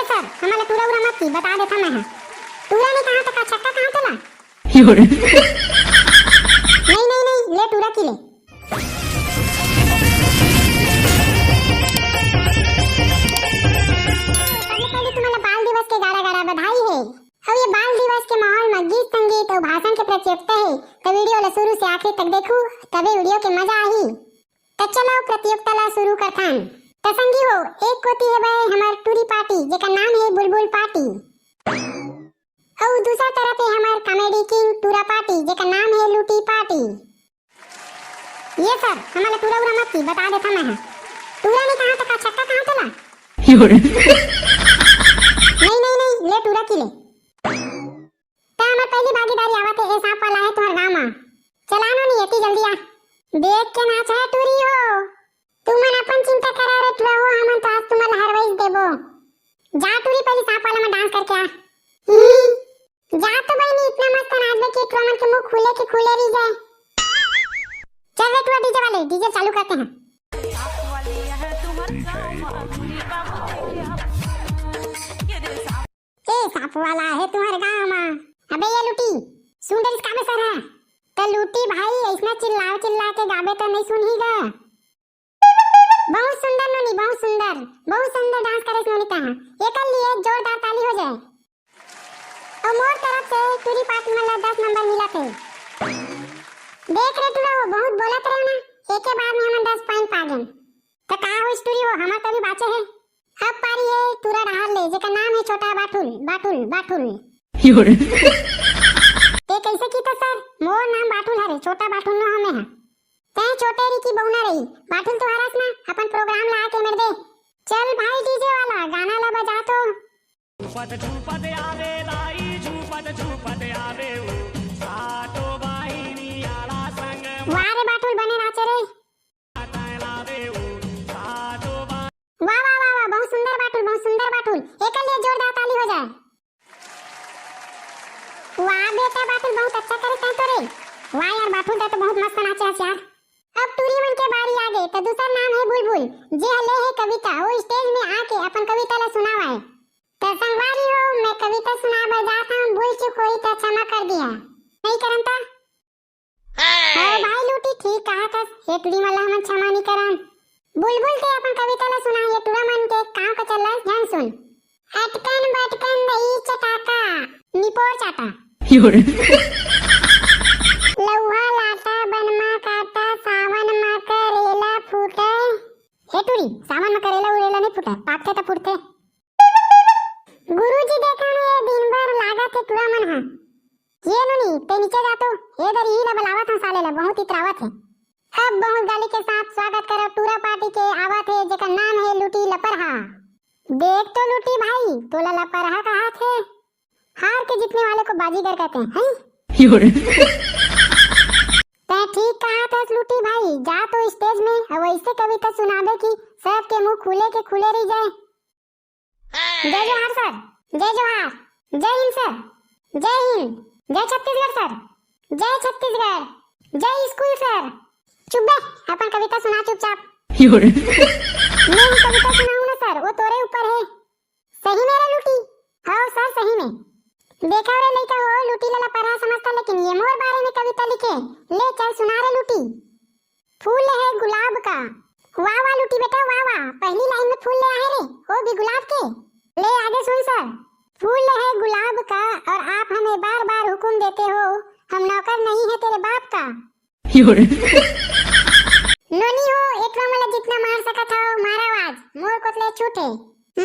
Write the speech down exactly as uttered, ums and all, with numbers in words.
Sir, हमला टूरा उरा मत की, बता देथंव मैं ह। टूरा नइ कहांव त का छक्का कहांव तोला? नहीं, नहीं, नहीं, ले टूरा की ले। सबले पहले तुमन ला बाल दिवस के गाड़ा गाड़ा बधाई हे। अउ ये बाल दिवस के माहौल म गीत संगीत अउ भाषण के प्रतियोगिता हे, त video ला शुरू से आखिरी तक देखहू, तभे video के मजा आही। त चलो प्रतियोगिता ला शुरू करथन। त संगी हो, एक कोती हेवय हमर टूरी party, जेकर नाम हे बुलबुल party। अउ दूसर तरफ हे हमर comedy king टूरा party, जेकर नाम हे लूटी party। ये सर, हमला टूरा उरा मत की, बता देथंव मैं ह। टूरा नइ कहांव त का छक्का कहांव तोला? नहीं, नहीं, नहीं, ले टूरा की ले। त हमर पहली भागीदारी आवत हे, ए सांप वाला हे तुंहर गांव म। चला नोनी, एती जल्दी आ। देख के नाच हे टूरी हो। तुमन अपन चिंता करा रे टूरा हो, हमन तो आज तुमन ला हरवाइस देबो। जा टूरी, पहली सांप वाला म dance करके आ। हम्म। जा तो बहिनी, इतना मस्त नाचबे कि टूरा मन के मुंह खुले के खुले रही जाए। चल रे टूरा, DJ वाले, DJ चालू करते हैं। ए सांप वाला हे तुंहर गांव म। अबे ये लूटी, सुन डरिस का बे सर ह? त लूटी भाई, अइसना चिल्ला चिल्ला के गाबे त नइ सुनही गा। बहुत सुंदर नोनी, बहुत सुंदर, बहुत सुंदर dance करेस नोनी तैं ह। एकर लिए जोरदार ताली हो जाए। अउ मोर तरफ से टूरी party मन ला दस नंबर मिलत हे। देख रे टूरा, वो बहुत बोलत रहे ना, एके बार में हमन दस point पा गेन। त का होइस टूरी हो, हमर तो अभी बाचे हे। अब पारी हे टूरा डहार ले, जेकर नाम हे छोटा बाठुल, बाठुल, बाठुल। ते कइसे किथस सर? मोर नाम बाठुल हरे, छोटा बाठुल नो हंव मैं ह। तैं छोटे रही कि बउना रही, बाठुल तो हरस ना, अपन program ला आके मेर दे। चल भाई DJ वाला, गाना ला बजा तो। झूपत झूपत आवे दाई, झूपत झूपत आवे ओ, सातो बहिनी आला संग। वाह रे बाठुल, बने नाचे रे। वाह, वाह, वाह, वाह, बहुत सुंदर बाठुल, बहुत सुंदर बाठुल। एकर लिए जोरदार ताली हो जाए। वाह बेटा बाठुल, बहुत अच्छा करे तैं तो रे। वाह यार बाठुल, तैं तो बहुत मस्त नाचे हस यार। अब टूरी मन के बारी आगे, त दूसर नाम हे बुलबुल, जे ह ले हे कविता, वो stage में आके अपन कविता ला सुनावय। त संगवारी हो, मैं कविता सुनाए बर जात हंव, भूल चूक होही त क्षमा कर दिहा। नइ करन त? हाँ भाई लूटी, ठीक कहत हस, ए टूरी मन ला हमन क्षमा नइ करन। बुलबुल ते अपन कविता ला सुना, ए टूरा मन के कांव कचर ला झन सुन। अटकन बटकन दही चटाका, निपोर चाटा। लउहा लाटा बनमा काटा, सावन म करेला फूटे। हे टूरी, सावन म करेला उरेला नइ फूटे, पाकथे त फूटथे। गुरुजी देखा न, ये दिन भर लागत हे टूरा मन ह। ये नोनी, ते नीचे जा तो, ए दरी ला बलावत हंव साले ला, बहुत इतरावत हे। अब बहुत गाली के साथ स्वागत करो टूरा party के, आवत हे जेकर नाम हे लूटी लपरहा। देख तो लूटी भाई, तोला लपरहा कहाथे। हार के जीतने वाले को बाजीगर कहते हैं, हैं? तैं ठीक कहत हस लूटी भाई, जा तो stage में अउ अइसे कविता सुनाबे कि सबके मुंह खुले के खुले रही जाए। जय जोहार सर, जय जोहार, जय हिंद सर, जय हिंद, जय छत्तीसगढ़ सर, जय छत्तीसगढ़, जय स्कूल सर। चुप बे, अपन कविता सुना चुपचाप। मैं ही कविता सुनाऊं ना सर, वो तोरे ऊपर है। सही में रे लूटी? हव सर, सही में। देखा रे लइका हो, लूटी ला लपरहा समझता, लेकिन ये मोर बारे में कविता लिखे। ले चल सुना रे लूटी। फूल है गुलाब का। वाह वाह लूटी बेटा, वाह वाह, पहली line में फूल ले आए रे, वो भी गुलाब के। ले आगे सुन सर। फूल है गुलाब का और आप हमें बार बार हुक्म देते हो, हम नौकर नहीं है तेरे बाप का। नोनी हो, एटवा मोला जितना मार सकत हो, मारा आज, मोर कोत ले छूट है।